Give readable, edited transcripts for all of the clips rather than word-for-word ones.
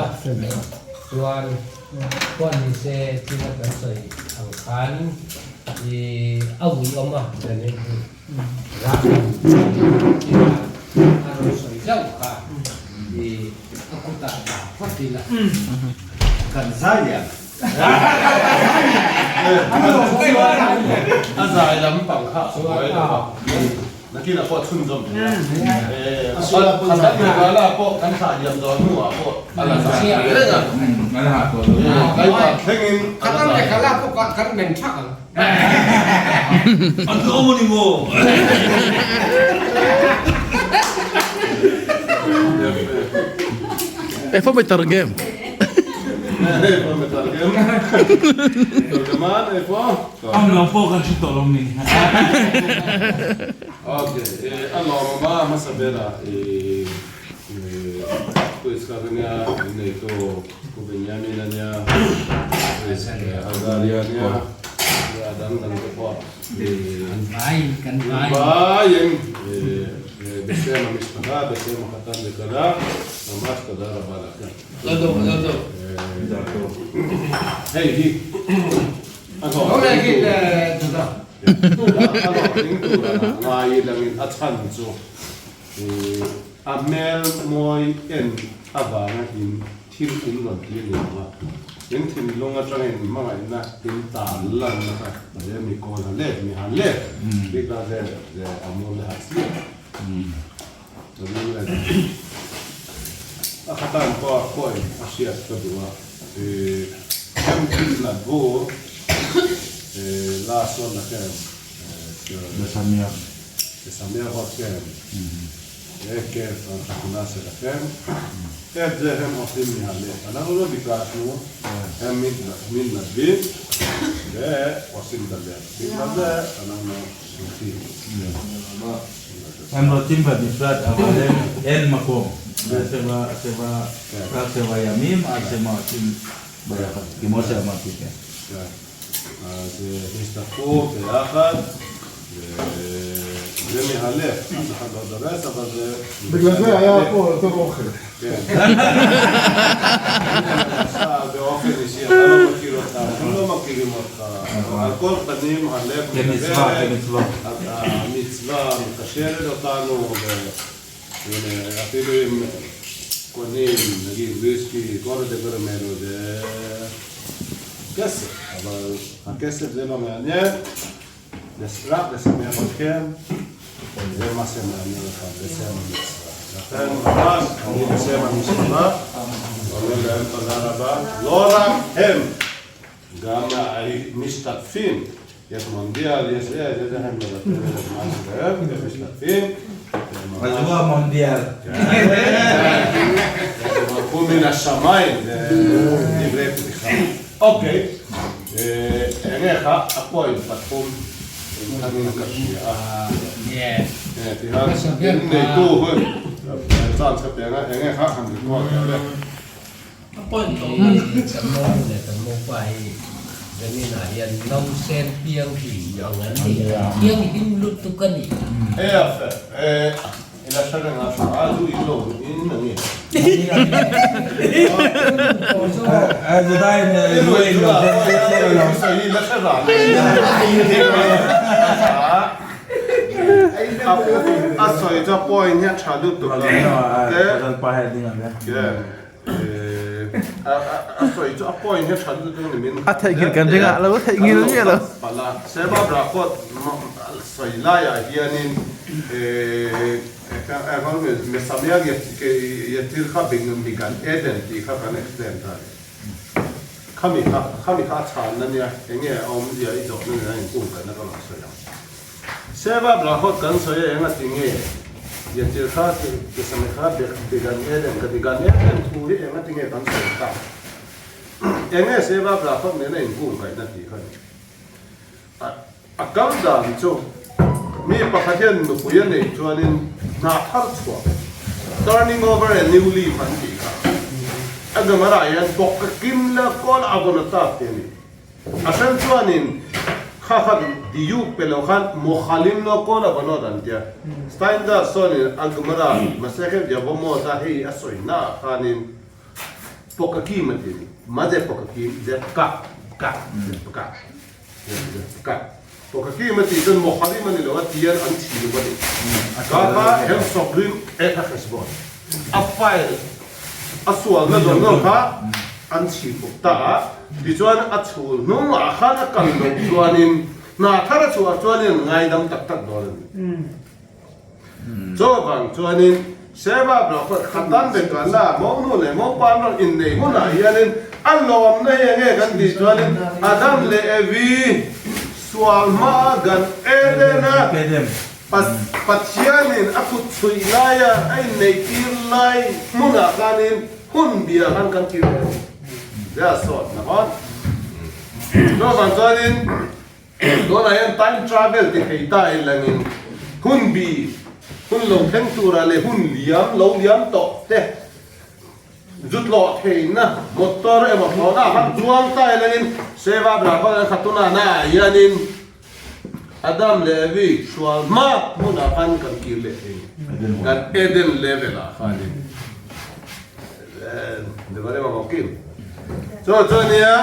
a, chuan pawh ni se thil a kan sawi ang khan ih a uiawm a zanin hi Rakan tia a rawn sawi zauh kha ih a kutah dah phawt ila. Kan zai leh ang. A zai lampang kha a buai lo a. Nakinah pawh chhunzawm thei a. Khatat leh Gala pawh kan thlah diam dawn hnuah pawh a la zai thei reng a. Kaihpah thlengin a la zai thei. Khatat leh Gala pawh kan men thak ang. An tlawm a ni maw? איפה מתרגם? איפה מתרגם? מתורגמן איפה? An lo pawh kan hre tawh lo mi. Ok, a lawm a hmasa bera i Pu Iskak ania, in neitu Pu Benjamin ania, Pu Azaria ania, a dang dang te pawh Kan vai vaiin Besem a mishpacha, Besem a khatan vekala, mamash toda raba lakhem. Hei hi a hlawhtling tur a ngai langin a chhan chu a hmel mawi en avanga in thil in rawn ti a ni lo a, in thinlung atangin hmangaihna in tan lanna kha le mi kawl ha let mi han let bik a vel le a mur le ha chiah. A khatan pawh pawhin a hriat ka duh a, hem thil nat bu last one khem Besamia khem עקב החתונה שלכם, את זה הם עושים מהלב. אנחנו לא ביקשנו, הם מתנדבים ועושים את הלב. בגלל זה אנחנו שמחים. הם רוצים בנפרד, אבל אין מקום. רק שבע ימים עד שהם עושים ביחד, כמו שאמרתי, כן. אז השתתפו ביחד, וזה מהלב, אף אחד לא דורס, אבל זה... בגלל זה היה פה יותר אוכל. כן. באופן אישי, אתה לא מכיר אותם, הם לא מכירים אותך, על כל פנים הלב מדבר, המצווה מקשרת אותנו, ואפילו אם קונים, נגיד ויסקי, כל הדברים האלו, זה כסף, אבל הכסף זה לא מעניין, רק לשמח אתכם, זה מה שמעניין אותם, בשם המצווה. לכן ממש, אני בשם המשפחה, אומר להם תודה רבה, לא רק הם, גם המשתתפים, יש מונדיאל, יש זה, זה הם מבטלים את הזמן שלהם, הם משתתפים. עזבו המונדיאל. תברכו מן השמיים, זה דברי פתיחה. אוקיי, עיניך, הפועל פתחו, Kan mawng leh kan mawngpa hi zanin ah hian nausen piang hlim ang an ni a, thianghlim lutuk a ni. A theihnghilh kan ring a, a lo theihnghilh miah lo. Seva Brahot kan sawi a enga ti nge Yatir kha Tisame kha Began Eden ka ti Gan Eden thu hi enga ti nge kan sawi ta enge Seva Brahot nena inkung kaihna tih kha ni a kal dan chu mi pakhat hian nupui a neih chuanin hna thar chhuah turning over a new leaf an tih kha a gamara hian bawk ka kim la kawl a vawn a tak tih a ni. A hrem chuanin kha kha diuk pe lo khan mokhalim lo kawl a vanawt an tia. Steindar sawnin a Gemara Masechet Yevamot a hei a sawi naah khanin Pokakim a ti a ni. Maze pokakim, ze pka, pka, ze pka, ze pka. Pokakim a tih chuan Moharim a ni lo a, tian an chhi lo a ni. Ka kha hem sawkrim e kha hresbon. A file a sualna zawng zawng kha an chhi kawp ta a, tichuan a chhul hnungah khan a kal loh chuanin hna thar a chhuah chuanin an ngaidam tak tak dawn a ni. Chuvang chuanin Seva Brahma Khatan ve Kala Monu leh Mopa an rawn inneih hunah hianin a lawmna hi enge kan tih chuanin Adam leh Evi sual hmaa Gan Eden-a Pathianin a kut chhuih laia a inneih tir lai hmunah khanin hun bia khan kan tir leh a ni. Zia sawt na hawn. Chuvang chuanin Tunah hian time travel ti thei ta i langin hun bi, hun lo thleng turah leh hun liam lo liam tawh te zu tlawh theihna motor emaw thlawhna ah khan chuang ta i langin Seva Brahman an khat tunah na ah hianin Adam leh Evi hrual hma hmunah khan kan kir leh thei ni. Kan Eden level ah khanin Chu chu ania.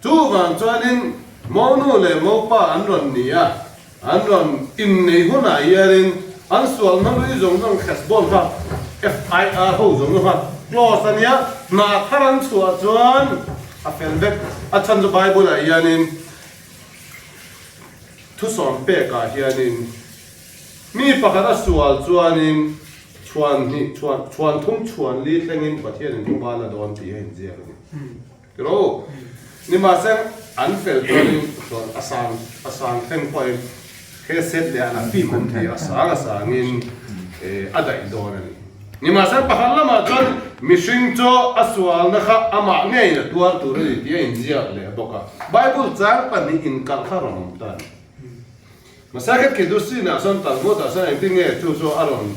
Chuvang chuanin Monu leh Mopa an rawn ni a, an rawn inneih hunah hianin an sualna lui zawng zawng Heshbon kha FIR ho zawng zawng kha close a nia, hna thar an chhuah chuan a fel vek. A chhan chu Bible-ah hianin thusawm pekah hianin mi pakhat a sual chuanin chhuan hnih chhuan chhuan thum chhuan li thlengin Pathianin thuban a dawn tih a inziak a ni. Tiraw? Nimahse, an fel chuanin chuan a sang a sang thleng pawhin he set leh an fim an ti a sang a sangin a daih dawn a ni. Nimahse, pakhat lamah chuan mihring chu a sualna kha amah ngeiin a tuar tur a ni tih a inziak leh bawk a. Bible chang pahnih inkalh kha rawn awm ta a ni. Masakhet Kedusin-ah chuan Talmud-ah chuan engtin nge chu chu a rawn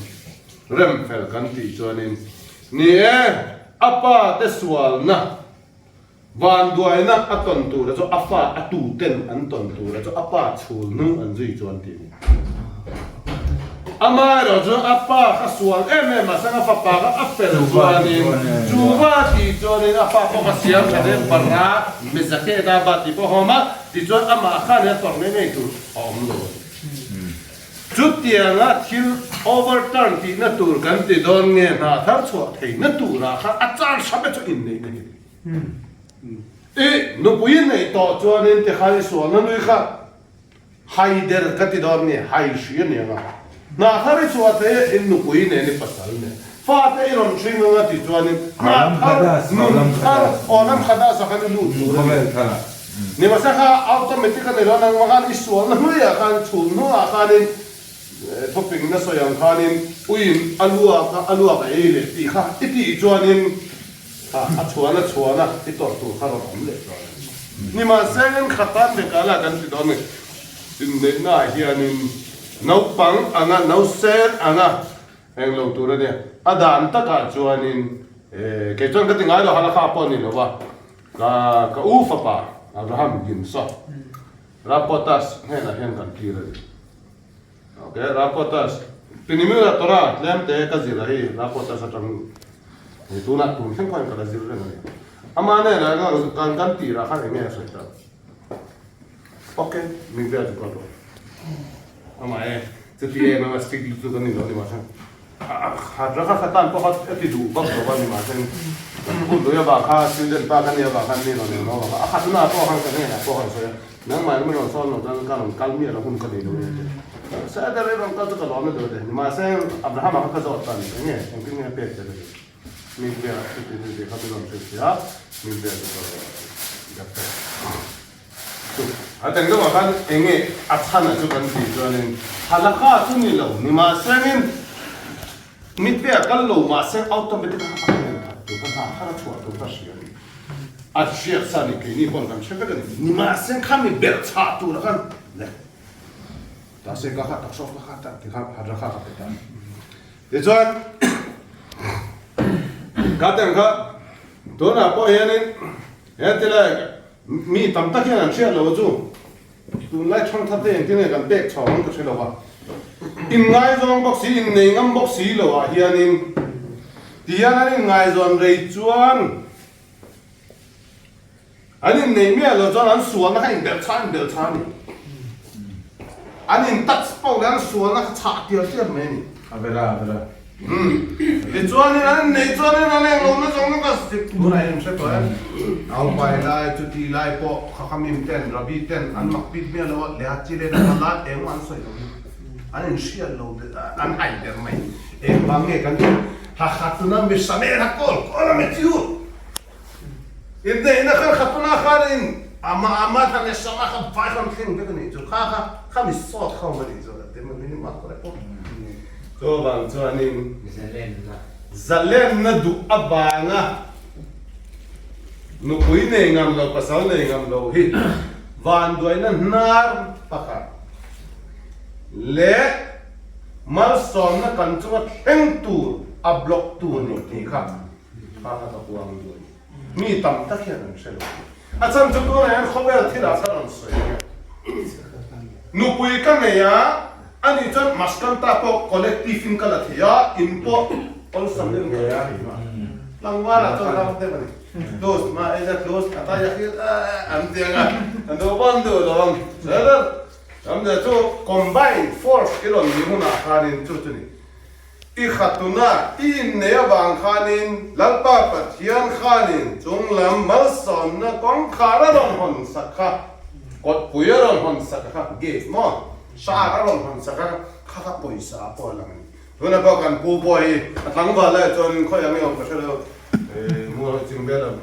rem fel kan tih chuanin, Ni e, a pa te sualna, vanduaina a tawn tura chu a fa a tu ten an tawn tura chu a pa chhul hnung an zui chuan tih a ni. Amaherawh chu a pa kha sual em em a, sanga fapa kha a fel chuanin chu va tih chuanin a fa pawh kha siam tha em Barak Mezakeda va tih pawh a awm a, tichuan amah khan hian tawrh ngei ngei tur a awm lo a ni. Chutianga thil overturn tihna tur kan ti dawn nge hna thar chhuah theihna turah khan a char hram e chu inneihna hi a ni. I nupui neih tawh chuanin tikhan i sualna nui kha Haider ka ti dawn nge hai hri a ni ang a, hna thar i chhuah thei a in nupui nen i pasal nen fate i rawn hring ang a ti chuanin hna thar nun thar aw lam khadas ah khan i lut tur a ni. Nimahse kha automatic a ni lo nangmah khan i sualna hnuaiah khan chhun hnuah khanin thawping na sawi ang khanin uiin a luak a a luak a ei leh tih kha i tih chuanin kha a chhuan a chhuan a i tawrh tur kha rawn awm leh chuan a ni. Nimahse in khatan ve kala kan ti dawn a ni. Inneihna ah hianin naupang anga nausen anga englo tur a nia. A dan takah chuanin kei chuan ka ti ngai lo halakha pawh a ni lo va. Ka ka u fapa Abraham Gimsa Rapotas hnenah hian kan tir a ni. Ok, Rapotas Pinimura Torah tlem te ka zir a hei Rapotas atang hei tunah tun thleng pawhin ka la zir reng a ni. Ama hnenah hian kan kan tirah khan eng nge a sawi tak? Ok, min vel chu kal rawh. Amah e, chuti em em a strict lutuk a ni lo ni mahse. Khat raka khatan pawh kha a ti duh vak lo a ni mahse hun lui avang kha student pa ka nih avang khan mi rawn eng lo avang kha a khatna pawh khan ka hnenah pawh khan sawi a nangmah in min rawn sawn lo chuan ka rawn kal miah lo hun ka nei lo a ni a ti mahse a deuh rawn kal chu ka lawm na deuh a ti mahse Abraham-a kha ka zawt ta a ni eng nge engtin nge a pek che ka ti min vel chuti chuti kha min rawn hrilh a min vel chu ka rawn ti Chu a teng deuhah khan eng nge a chhan a chu kan tih chuanin halakha chu ni lo ni mahsengin mitve a kal lo mahse automatic a a hmel that tur kha hna thar a chhuah tur kha hria a ni. A hriat sa ni keini pawn kan hre vek a ni. Ni mahseng kha mi belh chhah tur a khan le ta se ka kha tak sawk ka kha tak ti kha halakha ka pe ta. Tichuan ka teng kha tunah pawh hianin he tilai Mi tam tak hian an hriat lo a chu. Tunlai thangthar te engtin nge kan pek chho ang ka hre lo a. Inngaizawng bawk si, innei ngam bawk si lo ah hianin tihian an inngaizawm rei chuan. An innei miah lo chuan an sualna kha inbelh chhah inbelh chhah a ni. An in touch poh leh an sualna kha chhah tial tial mai a ni. A vera a vera. Tichuanin an inneih chuanin an englo na zawng na ka tunah in hre tawh em? Naupai lai chuti lai pawh Khakhamim ten Rabbi ten an mak bik miah lo a, leha chi leh na lai engmah an sawi lo hi. An inhriat lo an hai ber mai. Engvang nge kan tih? Hakhatuna misamer a kawl kawl a metziut. Inneihna khan khatuna khanin amah amah khan neshama kha vai khan thleng vek a nih chu. Kha kha kha mi sawt kha awm a nih chu. Ti maw min mak rep pawh. Chuvang chuanin Zalenna. Zalenna duh avanga nupui nei ngam lo, pasal nei ngam lo hi vanduaina hnar pakhat leh malsawmna kan chunga thleng tur a block tu a ni tih kha Kha kha ka puang duh a ni. Mi tam tak hian an hre lo. A chhan chu tunah hian khawvel thilah kha rawn sawi ang e. Nupui ka nei a, ani chuan maskanta pawh collective in ka la thei a, in pawh awlsam deuhin ka la thei a. Tlangvalah chuan ram deuh a ni. Close ma eza close a ta yakin an ti ang a, an duh pawn duh lo ang. Ram deuh chu combine force i rawn nih hunah khanin chu chu ni. I khatuna i innei avang khanin Lalpa Pathian khanin chunglam malsawmna kawngkhar a rawn hawn sak kha, kawtpui a rawn hawn sak kha, gate maw, shar a rawn hawn sak kha, kha kha pawisa a pawh a lang a ni. Tunah pawh kan pu pawh hi a tlangval lai chuan khawi ang i awm ka hre lo, mual ching vel a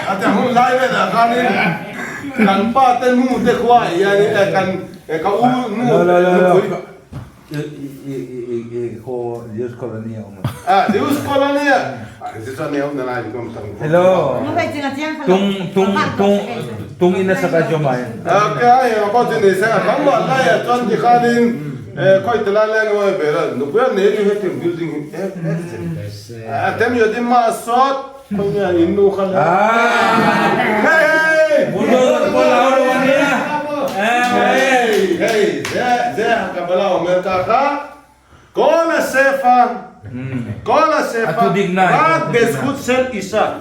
a ti hun lai velah khanin kan pa te nu te khua ah hianin kan ka u nu nupui ah Zeus colony ah Hello tung tung tung tung in a sak a jom ai okay ai ko chu ni se a tlangval lai ah chuan tikhanin khawi ti lai lai nge ve la nupui a nei chu hetiang building hi אתם יודעים מה הסוד? זה הקבלה אומר ככה, כל השפע, כל השפע, רק בזכות של אישה.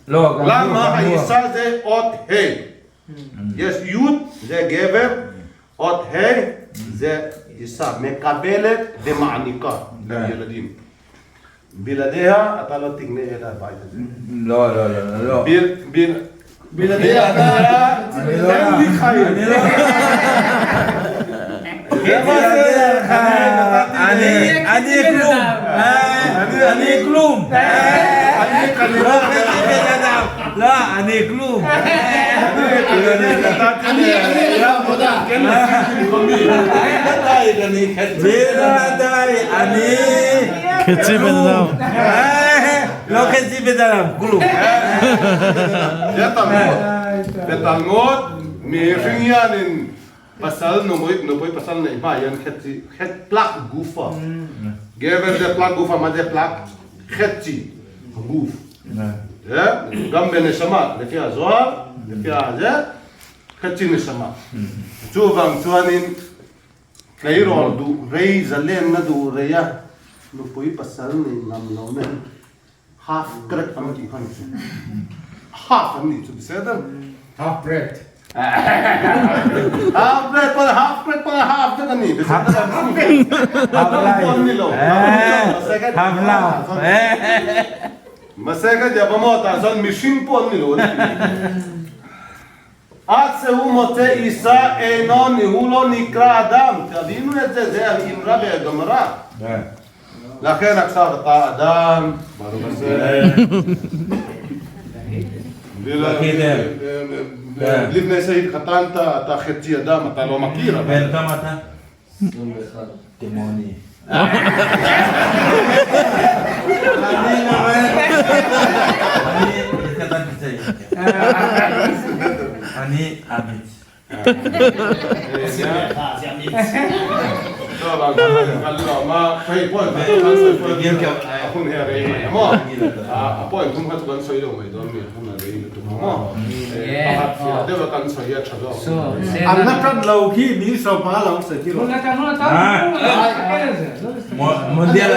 למה האישה זה אות ה'. יש י' זה גבר, אות ה' זה אישה, מקבלת ומעניקה לילדים. בלעדיה אתה לא תגנה את הבית הזה. לא, לא, לא, לא. בלעדיה אתה... אין לי חיים. אני כלום. אני כלום. לא, אני כלום. בלעדיי אני... חצי בן אדם. לא חצי בן אדם, כלום. זה תלמוד. זה תלמוד מפינג'אנין. Pasal nupui nupui pasal neih hma hian khet chi khet plak guf a gever te plak guf a ma te plak khet chi guf e gam be neshama lefia zuar lefia ze khet chi neshama chuvang chuanin tleirawl duh rei zalenna duh rei a nupui pasal nei ngam lo na hi half crack an tih kha ni chu half an nih chu beseder half bread half bread pawh half bread pawh half vek a ni beseder half half love mahse ka tia pawh tah chuan mihring pawh an ni lo an ti עד שהוא מוצא אישה אינו הוא לא נקרא אדם, תבינו את זה, זה האמרה בגמרא. לכן עכשיו אתה אדם, ברוך השם. לפני שהתחתנת אתה חצי אדם, אתה לא מכיר. בן כמה אתה? 21. כמוני. אני התחתנתי צעיר. אני אמיץ. An la tan lo khi mi so pa lo se ti lo. Mondial.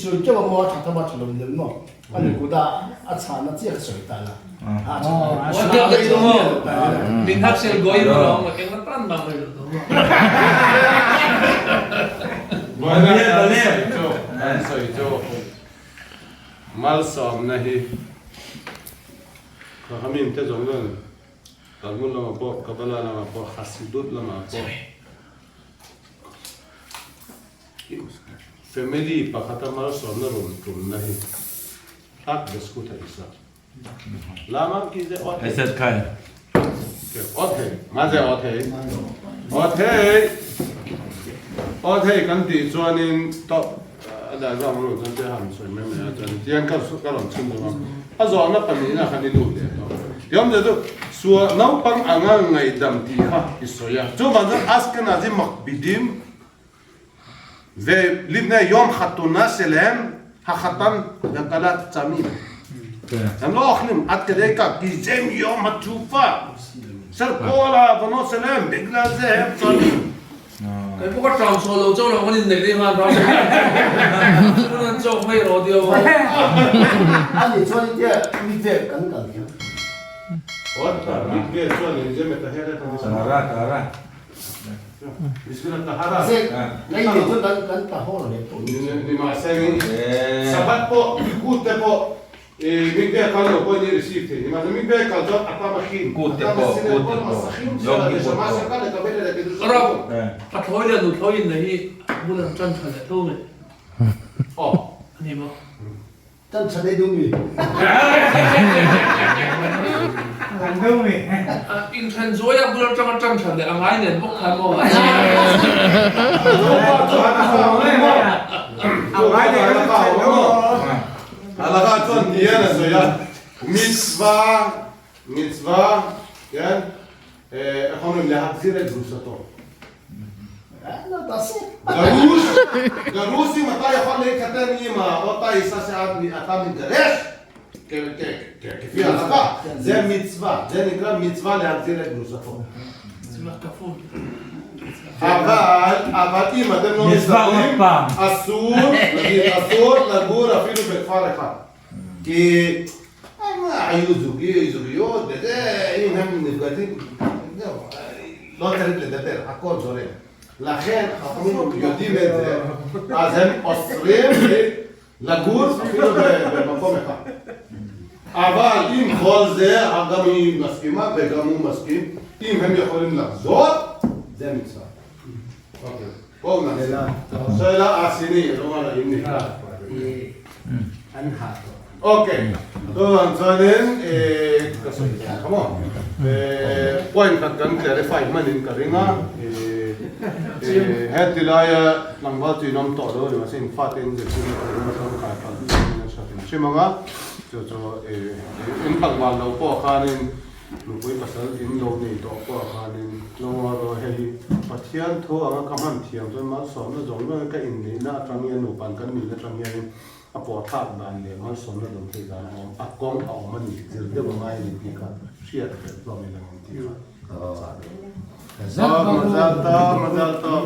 sawi teuh a maw a tha tha maw a tha lo lem maw a ni kut a a chhahna chiah ka sawi ta la a tha Min hak sel goi mo lo ma keng tan bang mai lo to mo. An sawi chu malsawmna hi Khamin te zawng zawng Talmud lamah pawh Kabbalah lamah pawh Hasidut lamah pawh Family pakhata malsawmna rawn tumna hi Hak Beskut a isa. Lama ki ze awt hei. Esat khai. Awt hei. Ma ze awt hei. Awt hei. Awt hei kan tih chuanin to a dah zawng ru chuan te han sawi mai mai a chuan tiang ka ka rawn chhun deuh a. A zawhna pahnihna khan i lut leh tawh. Tiawm zet chu sua naupang anga ngaihdam tih kha i sawi a. Chuvang chuan Ashkenazi makpidim ולפני יום חתונה שלהם, החתן וכלה צמים. הם לא אוכלים עד כדי כך, כי זה יום התשופה של כל העוונות שלהם, בגלל זה הם צמים. Kai pawh ka ṭang chhuah lo chauh lo kan inneih leh nghal ram chuan an chawk mai rawh tia aw. Ani chuan i tia mi vel kan kal hian. Mikve chuan in zem eta her eta. Tara tara. Sabbath pawh kut te pawh mikve kal lo pawh ni receive thei ni mahse mikve kal chuan a tam a hrim Kut te pawh kut te pawh Yom Kippur pawh. Ram pathlawi leh nuthlawi in nei hi bul an tan tha leh tho mai a ni maw? Tan tha dei duh mi. An duh mi. Inthen zuai a bul atanga tan tha leh a ngai nen bawk khan maw. Alaka chuan tian a sawi a, mitzvah, mitzvah, hian economy leh hak zir e duh sa tawh. גרוש, גרוש אם אתה יכול להתחתן עם אותה אישה שאתה מתגרש, כפי ההלכה, זה מצווה, זה נקרא מצווה להחזיר את גרושתו. אבל, אבל אם אתם לא מסתדרים, אסור, נגיד, אסור לגור אפילו בכפר אחד. כי היו זוגי, זוגיות, וזה, אם הם נפגשים, זהו, לא צריך לדבר, הכל זורם. לכן חכמים יודעים את זה, אז הם אוסרים לגור אפילו במקום אחד. אבל עם כל זה, גם היא מסכימה וגם הוא מסכים, אם הם יכולים לחזור, זה מצווה. אוקיי, בואו נעשה. שאלה השני, לא אם נכנס. Okay, chuan chuanin ka sawi thei kha maw point khat kan clarify hmanin ka ring a, heti laia tlangval chu in awm tawh lo a ni mahse in fate in zirtir na tur a tangkai palh in a hriat in hrim ang a, chu chu in tlangval lo pawh khanin nupui pasal in lo nei tawh pawh khanin tlawng rawh hei hi Pathian thu anga ka hman thiam chuan malsawmna zawng zawngin ka inneihna atang hian nupan kan nihna atang hianin A pawhthlak dan leh malsawmna dawng theih dan a awm, a kawng a awm a ni, zir deuh a ngai a ni tih kha hriat belh hlawm ila ngam tih kha ka lo chah deuh. Mazal tawp, mazal tawp.